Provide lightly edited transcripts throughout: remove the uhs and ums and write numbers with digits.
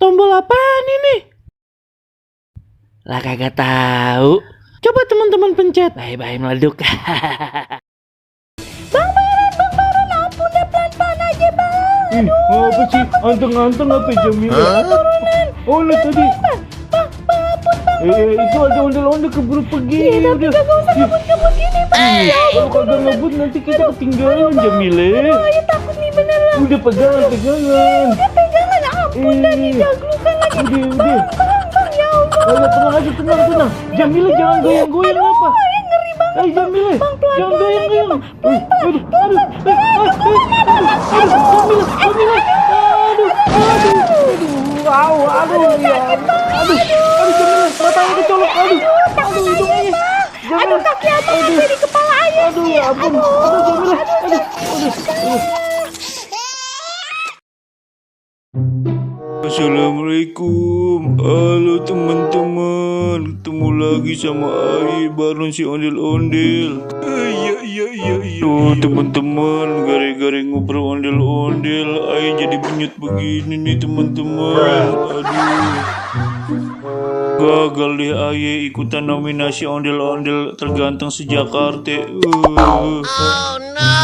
tombol apaan ini? Lah kagak tahu. Coba teman-teman pencet. Bye-bye meleduk. Bang Baron, ampun deh, pelan-pelan aja bang. Apa sih? Anteng-anteng apa Jamila? Turunan. Oh, lu tadi. Bang, ampun bang. Itu ada ondel-ondel keburu pergi. Iya, tapi kagak usah ngebut-ngebut gini bang. Kalau kagak ngebut nanti kita ketinggalan Jamila. Ayo takut nih beneran. Udah pegangan. Udah pegangan, ampun dah nih daglukan lagi. Udah. Bang, ya Allah. Ayo tenang. Jamila jangan goyang-goyang apa? Ngeri banget. Jamila, Bang, pelan-pelan jangan goyang-goyang. Aduh. Jamila. Aduh, Jamila, matanya kecolok. Aduh, hidungnya. Aduh, kaki abang sampai di kepala aja. Aduh, ya ampun. Aduh, Jamila. Aduh. Assalamualaikum. Halo teman-teman. Ketemu lagi sama Aye Baron si ondel-ondel. Iya. Tuh teman-teman, gara-gara ngobrol ondel-ondel Aye jadi benyut begini nih teman-teman. Aduh. Gagal deh Aye ikutan nominasi ondel-ondel terganteng seJakarta.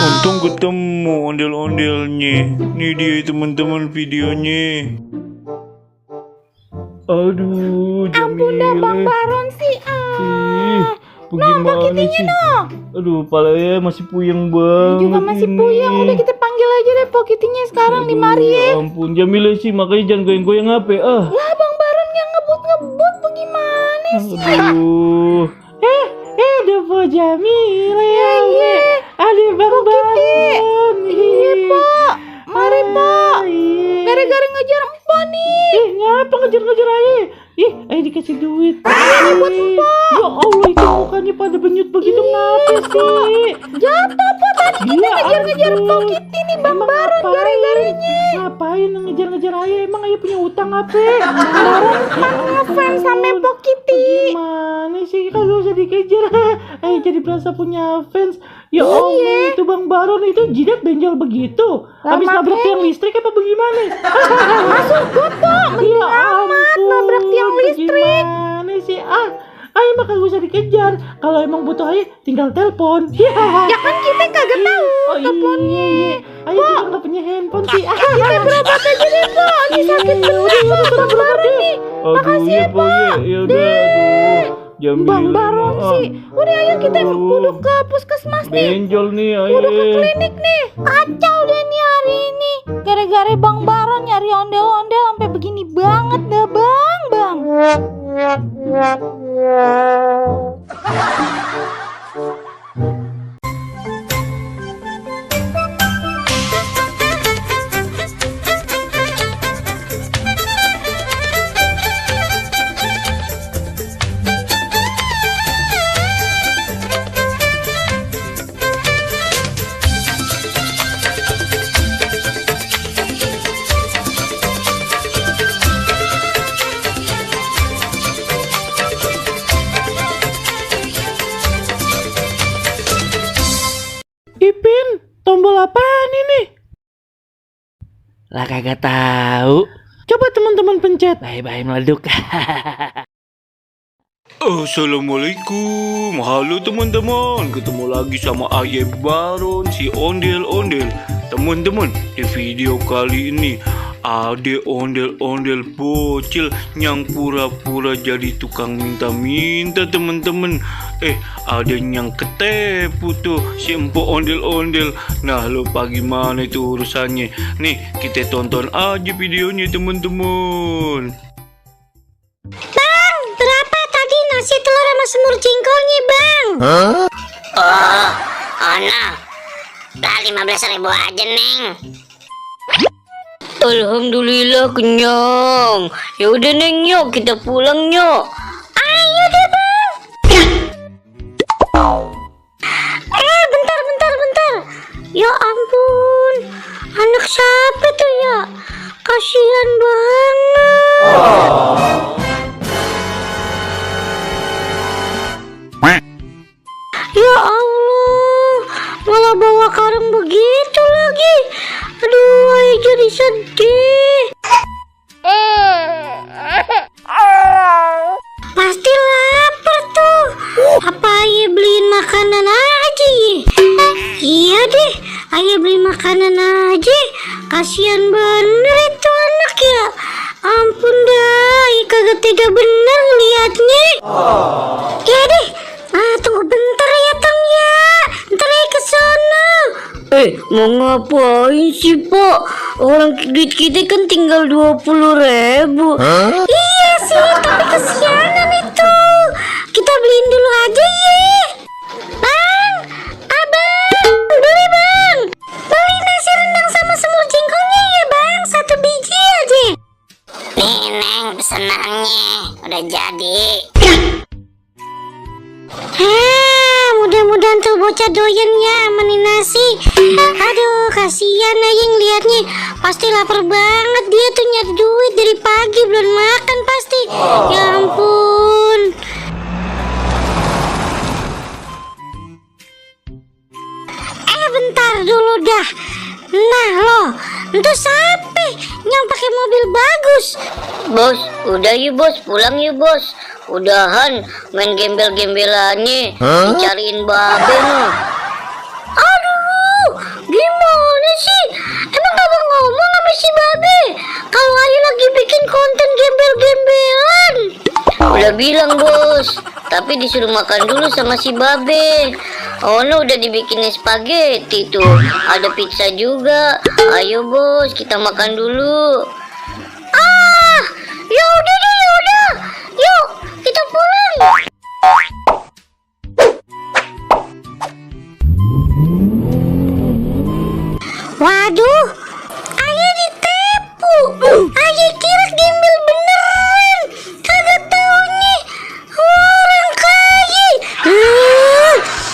Untung ketemu ondel-ondelnya. Nih dia teman-teman videonya. Aduh, Ampun dah Bang Baron sih. Bagaimana sih? Aduh, palanya masih puyeng banget. Juga masih puyeng. Udah kita panggil aja deh Pokitinya sekarang di mari ya. Ampun, Jamila sih makanya jangan goyang-goyang apa. Lah Bang Baron yang ngebut bagaimana sih? Aduh. Ada Po Jamila ya. Ada Bang Baron. Iya Pak. Mari Pak. Gara-gara ngejar Empok nih. Ngapa ngejar-ngejar Aye? Aye dikasih duit. Ini buat Empok. Ya Allah, itu mukanya pada benyut begitu ngapa sih? Jatuh Pak, tadi kita ngejar-ngejar Pokiti nih Bang Baron gara-garanya. Ngapain ngejar-ngejar Aye? Emang Aye punya utang apa? Baron emang ngefans sama Pokiti. Gimana sih kalau usah dikejar? Aye jadi berasa punya fans. Ya Allah, itu Bang Baron itu jidat benjol begitu. Habis nabrak tiang listrik apa bagaimana? Masuk got Pak, mending amat nabrak tiang listrik. Gimana sih? Aye mah kagak usah dikejar. Kalau emang butuh Aye tinggal telepon. Ya kan kita kagak tahu teleponnya. Aye juga nggak punya handphone sih. Kita berobat aja deh Pak. Ini sakit bener Pak Bang Baron nih. Makasih ya Pak. Bang Baron sih. Udah ayo kita kudu ke puskesmas nih. Benjol nih Aye. Kudu ke klinik nih. Kacau deh nih hari ini. Gara-gara Bang Baron nyari ondel-ondel sampai begini banget dah Bang. Ipin, tombol apaan ini? Lah kagak tahu. Coba teman-teman pencet. Bye-bye meleduk. Assalamualaikum. Halo teman-teman. Ketemu lagi sama Aye Baron si ondel-ondel. Teman-teman, di video kali ini ada ondel-ondel bocil yang pura-pura jadi tukang minta-minta teman-teman. Ada yang ketepu tuh si empok ondel-ondel. Nah lupa gimana itu urusannya. Nih kita tonton aja videonya teman-teman. Bang, berapa tadi nasi telur sama semur jengkolnya Bang? Oh, nah, dah 15.000 aja Neng. Alhamdulillah kenyang. Ya udah Neng, yuk kita pulang yuk. Ayo deh Bang. Bentar. Ya ampun, anak siapa tuh ya? Kasihan banget. Ya Allah, malah bawa karung begitu lagi. Aduh, Ayo jadi sedih. Mau ngapain sih, Pak? Orang duit kita kan tinggal 20.000. Iya sih, tapi kesianan itu. Kita beliin dulu aja ya. Bang, abang, beli bang. Beli nasi rendang sama semur jengkolnya ya bang, 1 biji aja. Nih Neng pesenannya udah jadi. Mudah-mudahan tuh bocah doyan ya manin nasi. Aduh, kasihan Ayeng liatnya. Pasti lapar banget dia tuh nyari duit dari pagi belum makan pasti. Ya ampun. Bentar dulu dah. Nah lo, itu siapa yang pakai mobil bagus? Bos, udah yuk bos, pulang yuk bos. Udahan main gembel-gembelannya, dicariin babe no. Aduh, gimana sih? Emang abang ngomong sama si babe kalau Ayu lagi bikin konten gembel-gembelan? Udah bilang bos, tapi disuruh makan dulu sama si babe. Oh no, udah dibikinin spaghetti tuh, ada pizza juga. Ayo bos, kita makan dulu. Ya udah deh, ya udah. Yuk, kita pulang. Waduh, Ayah ditipu. Ayah kira gembel beneran. Kagak taunya orang kaya.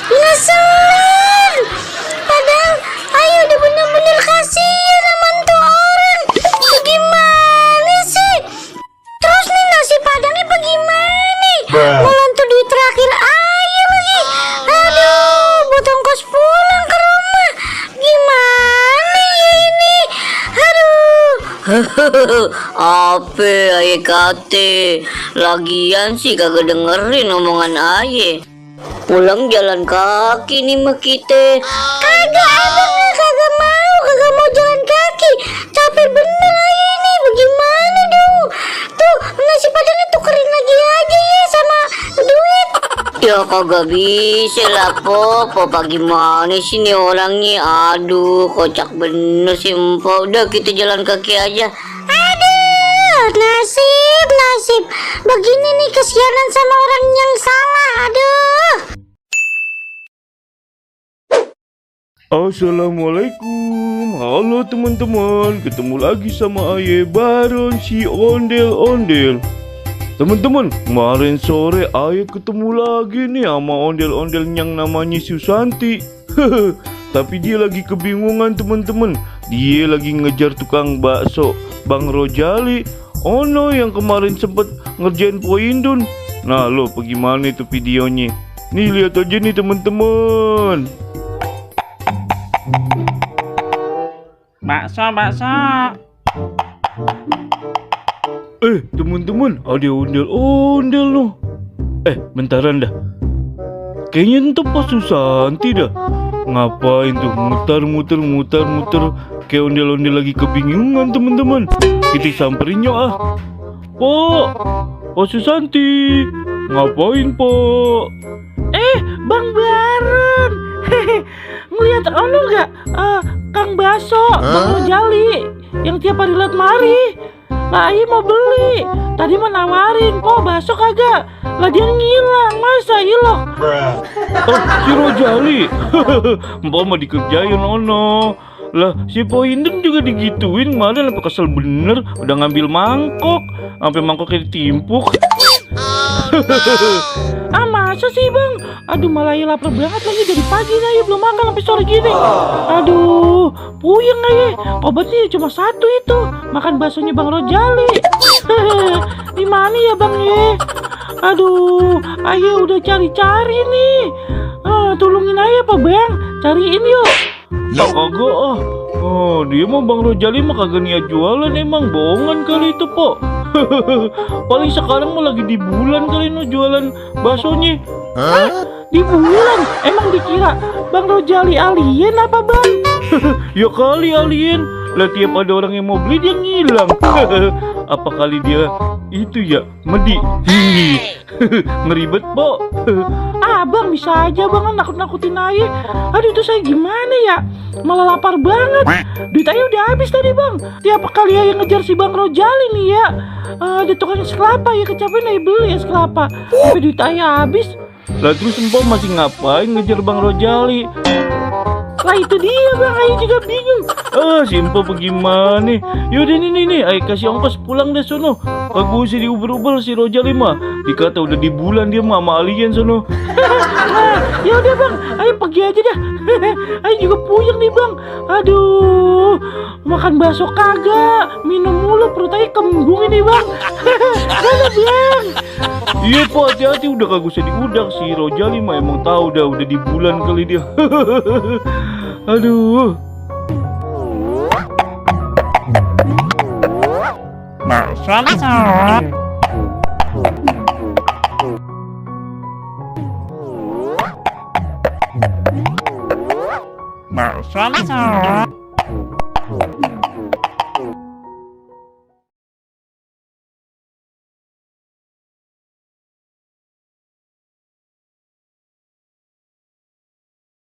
Ngeselin. Padahal Ayah udah bener-bener kasihan sama tuh orang. Gimana sih? Terus nih nasi padangnya bagaimana? Mulan tuh duit terakhir Ayah lagi. Aduh, buat ongkos pulang ke rumah. Gimana ya ini? Aduh. Apa aye kate? Lagian sih kagak dengerin omongan aye. Pulang jalan kaki nih mah kita. Kagak abang, kagak mau jalan kaki. Capek bener Ayah ini. Bagaimana dong? Tuh nasi padangnya tukerin lagi aja ya sama duit. Ya kagak bisa lah po gimana sih nih orangnya. Aduh, kocak bener sih Mpo. Udah kita jalan kaki aja. Aduh, nasib. Begini nih kesianan sama orang yang salah. Aduh. Assalamualaikum. Halo teman-teman, ketemu lagi sama Aye Baron si ondel-ondel. Teman-teman, kemarin sore Aye ketemu lagi nih sama ondel-ondel yang namanya Susanti. Tapi dia lagi kebingungan teman-teman. Dia lagi ngejar tukang bakso Bang Rojali. Ono yang kemarin sempet ngerjain Poindun. Nah lo bagaimana itu videonya? Nih lihat aja nih teman-teman. Bakso. Teman-teman, ada ondel-ondel loh. Bentaran dah. Kayaknya itu Pak Susanti dah. Ngapain tuh muter-muter kayak ondel-ondel lagi kebingungan teman-teman. Kita samperin yuk ah. Pak Susanti, ngapain Pak? Bang Baron. Ngeliat ono gak? Kang Baso, Bang Rojali yang tiap hari liat mari. Nah, Ayi mau beli. Tadi mau nawarin, kok bakso kagak? Lah dia ngilang, masa iloh? Si Rojali. Mbak mah dikerjain ono. Lah si Poindun juga digituin, kemarin apa kesel bener, udah ngambil mangkok, sampai mangkoknya ditimpuk. Masa sih bang? Aduh malah Ayi lapar banget lagi dari pagi nih Ayi belum makan sampai sore gini. Aduh puyeng Ayi, obatnya cuma satu itu, makan baksonya Bang Rojali. Di mana ya bang ya? Aduh Ayi udah cari-cari nih. Tolongin Ayi apa bang? Cariin yuk. Kagak dia mah Bang Rojali mah kagak niat jualan, emang bohongan kali itu Pok. Paling sekarang mah lagi di bulan kali no jualan baksonya. Di bulan? Emang dikira Bang Rojali alien apa bang? Ya kali alien. Lah tiap ada orang yang mau beli dia ngilang. Apa kali dia itu ya Medi? Ngeribet Pok. abang bisa aja bang nakut-nakutin ayah. Aduh itu saya gimana ya? Malah lapar banget. Duit ayah udah habis tadi bang. Tiap kali ayah ngejar si Bang Rojali nih ya, ada tukang es kelapa ya kecapean ayah beli es kelapa. Tapi duit ayah habis. Lah terus empok masih ngapain ngejar Bang Rojali? Lah itu dia bang, ayah juga bingung. Si empok bagaimana? Yaudah nih, ayah kasih ongkos pulang deh sono. Kagak usah diuber-uber si Rojali mah. Dikata udah di bulan dia mah sama alien sono. Ya udah bang, ayo pergi aja dah. Ayo juga puyeng nih bang. Aduh, makan bakso kagak, minum mulu perut aja kembung ini bang. Mana bang? Iya Pak, hati-hati udah kagak usah diudak si Rojali mah emang tahu udah di bulan kali dia. Aduh. Bakso.